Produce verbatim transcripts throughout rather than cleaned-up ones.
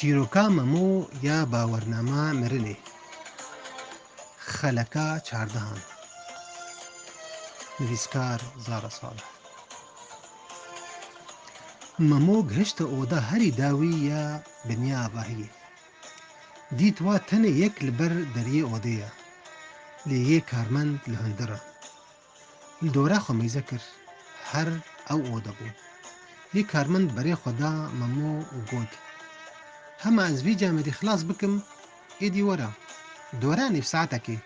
Çîroka Memo ya bawernama mirinê. Xeleka çardehan. Nivîskar Zara Salih. Memo gihişte oda herî dawî ya binya avahiyê. Dît wa tenê yek li ber deriyê odê ye. Lê yê karmend li hundir e. Li dora xwe mêze kir. Her ew oda bû. Yê karmend berê xwe da Memo û got, "Hema ez vî camêrî xilas bikim, êdî were. Dora nîv saetekê."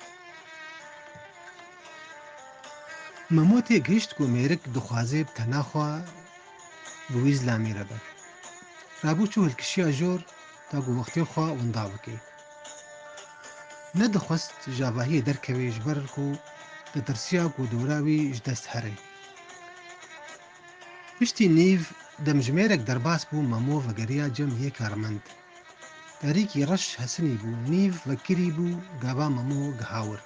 Memo têgihişt ku mêrik dixwaze bi tena xwe bi wî zilamî re be. Rabû çû hilkişiya jor ta ku wextê xwe winda bike. Nedixwest ji avahiyê derkeve ji ber ku ditirsiya ku dora wî ji dest here. Piştî nîv demjimêrek derbas bû, Memo vegeriya cem yê karmend. Derîkî reş hesinî bû, nîv vekirî bû, gava Memo giha wir.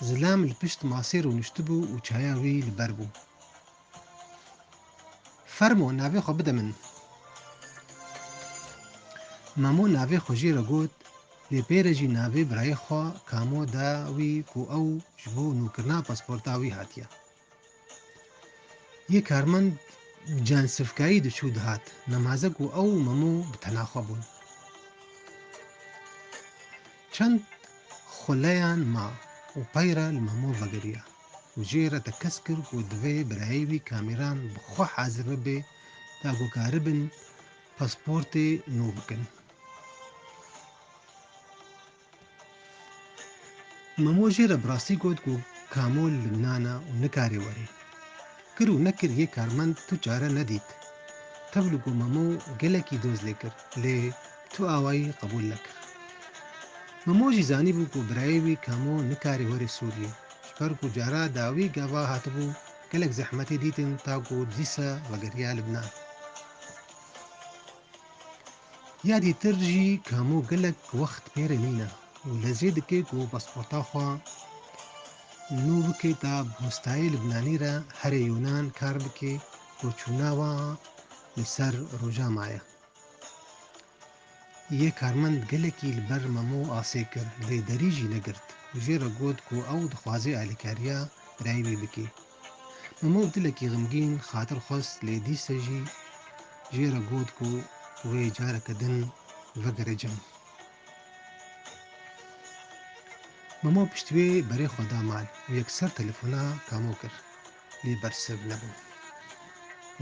Zilam li pişt masê rûniştibû û çaya wî li ber bû. "Fermo, navê xwe bide min." Memo navê xwe jê re got, lê pê re jî navê birayê xwe Kamo da wî ku ew ji bo nûkirina pasporta wî hatiye. Yê karmend bi cansifkayî diçû dihat, nemaze ku ew û Memo bi tena xwe bûn. Çend xuleyan ma û pey re li Memo vegeriya û jê re tekez kir ku divê birayê wî Kamîran bi xwe hazir bibe ta ku karibin pasportê nû bikin. Memo jê re bi rastî got ku Kamo li Libnan e û nikare were. Kir û nekir yê karmend tu çare nedît. Tevlî ku Memo gelekî doz lê kir, lê tu awayî qebûl nekir. Memo jî zanîbû ku birayê wî Kamo nikare were Sûriyê. Ji ber ku cara dawî gava hatibû gelek zehmetê dîtin ta ku dîsa vegeriya Libnan. Ya dîtir jî Kamo gelek wext pê re nîne û lezê dike ku pasporta xwe nû bike ta bi postayê Libnanî re here Yunan kar bike ku çûna wa li ser roja maye. Yê karmend gelekî li ber Memo asê kir, lê derî jî negirt û jê re got ku ew dixwaze alîkariya birayê wî bike. Memo bi dilekî xemgîn xatir xwest, lê dîsa jî jê re got ku wê careke din vegere cem. Memo pişt wê berê xwe da mal û yekser telefona Kamo kir, lê bersiv nebû.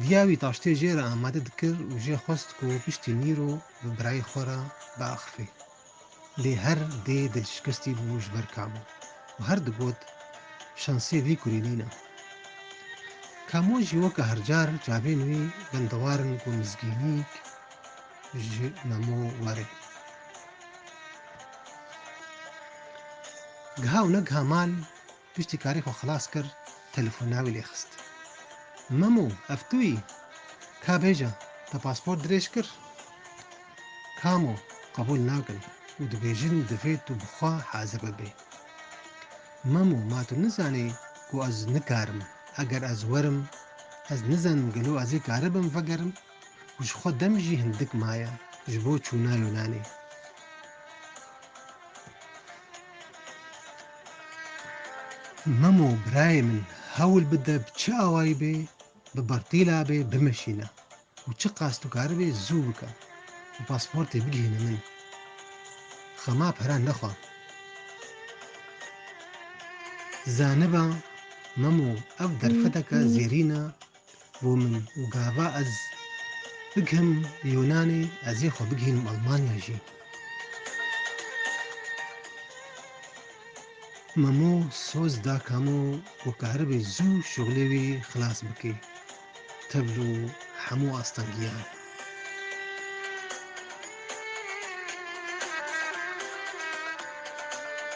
Diya wî taştê jê re amade dikir û jê xwest ku piştî nîro bi birayê xwe re biaxife. Lê her dê dê şikestî bû ji ber Kamo û her digot, "Şansê vî kurî nîne." Kamo jî weke her car çavên wî bendewar in ku mizgînîk ji Memo were. Giha û negiha mal, piştî karê xwe xilas kir, telefona wî lê xist. "Memo, ev tu yî? Ka bêje, te pasport dirêj kir?" "Kamo, qebûl nakin û dibêjin divê tu bi xwe hazir bibê." "Memo, ma tu nizanî ku ez nikarim? Eger ez werim, ez nizanim gelo ez ê karibim vegerim û ji xwe dem jî hindik maye ji bo çûna Yunanê." "Memo, birayê min, hewl bide bi çi awayî bê, bi bertîla bê, bimeşîne û çiqas tu karibê zû bike û pasportê bigihîne min. Xema pera nexwe." Zaniba, Memo, ev derfeteke zêrîn e bo min û gava ez bigihim Yunanê, ez ê xwe bigihînim Almanya jî. Memo soz da Kamo ku karibe zû şixulê wî xilas bike. Tevlû hemû astengiyan.